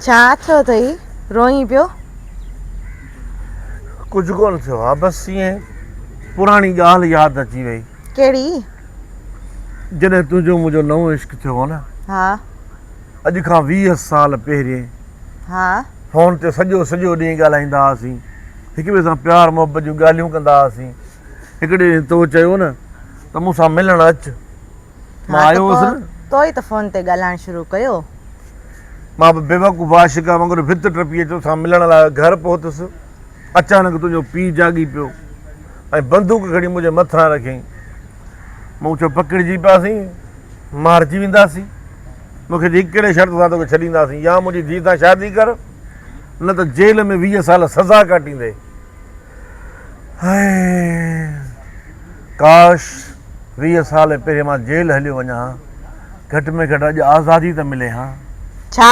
ڇا ٿيو اٿئي روئين پيو؟ ڪجهه ڪونه ٿيو آ بس ائين پراڻي ڳالهه ياد اچي وئي. ڪهڙي؟ جڏهن تنهنجو منهنجو نئون عشق ٿيو هو نه. ها. اڄ کان 20 سال پهرين. ها. فون تي سڄو سڄو ڏينهن ڳالهائيندا هئاسين. هڪ ٻئي سان پيار محبت جون ڳالهيون ڪندا هئاسين. هڪڙي ڏينهن تو چيو نه ته مون سان ملڻ اچ. مان آيو هوس نه. تو ئي ته فون تي ڳالهائڻ شروع ڪيو. مان به بيوقوف عاشقه وانگر ڀت ٽپي اچي توسان ملڻ لاء گهر پهتس. اچانڪ تنهنجو پيء جاڳي پيو ۽ بندوق کڻي منهنجي مٿان رکيائين. مون چيو پڪڙجي پياسين، مارجي وينداسين. مون کي چيائين ڪهڙي شرط سان توکي ڇڏينداسين، يا منهنجي ڌيء سان شادي ڪر نه ته جيل ۾ 20 سال سزا ڪاٽيندين. هاء ڪاش 20 سال پهرين مان جيل هليو وڃان ها، گهٽ ۾ گهٽ اڄ آزادي ته ملي ها. ڇا؟